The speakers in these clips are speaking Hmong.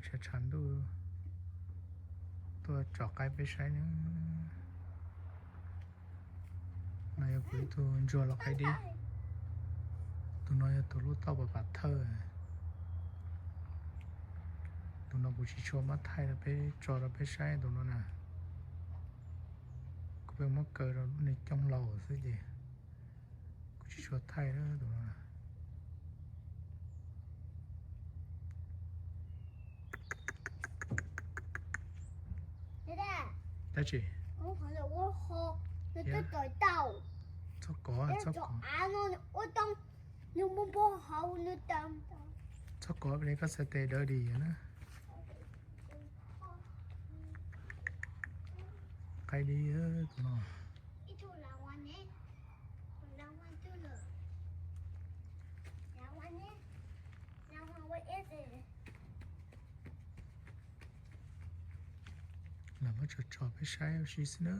Tshav tshav ntuj tuaj tsom qaib peb saib na. No yog kuv ib tug ntsuag los qaib dib. Tus no yog tus lub tauj pam pam thawj. Tus no kuv tsis tshua muab thaij rau peb tso rau peb saib tus no na. Kuv pheej muab kaw rau lub niag cooj laus xwb ces kuv tsis tshua thaij tus no. Dab tsi? Txhob kov, txhob kov. Txhob kov li koj txhais tes dawb di na. Qaib dib tus no. Lam muab tso tso peb saib ua si xwb na.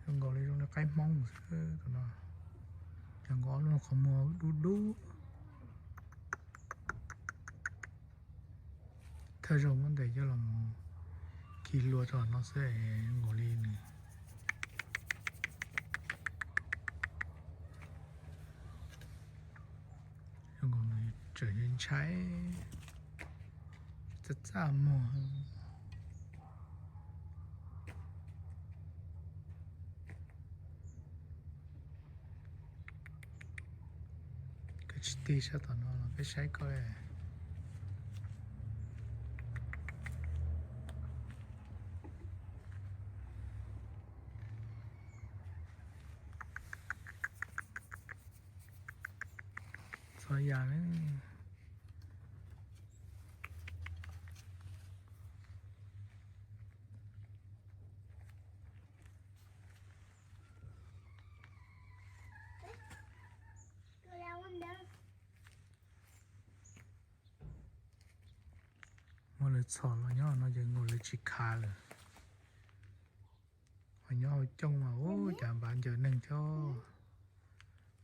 Zoo nkaus li zoo li qaib Hmoob xwb tus no. Cov nkaus ob lub qhov muag dub dub. Thawj zaug muab ntes coj los mus khi hlua rau no xwb es zoo nkaus li nws, zoo nkaus nws tseem ntshai, txaj txaj muag. Koj tsis tig sab tom no los peb saib koj. Txhob ya. Muaj lawv txhom los nyob no ces nkaus lawv tsis khav lawm. Ho nyob hauv cooj mas ub cas npav ncaws neeg thiab.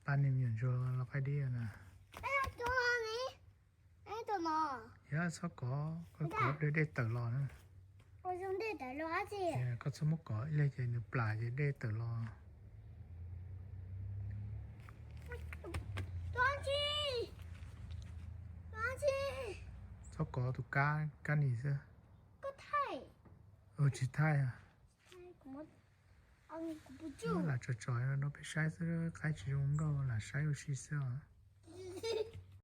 Pab nej me nyuam ntsuag los qaib dib na. Yog txhob kov, koj kov dej dej tawm los na. Koj txhob muab kov ib leeg ces nws plam ces dej tawm los. Txhob kov tus kab, kab nis xwb. Tsis thaij. Lam tso tso no peb saib xwb, qaib tsis zoo nkauj lam saib ua si xwb.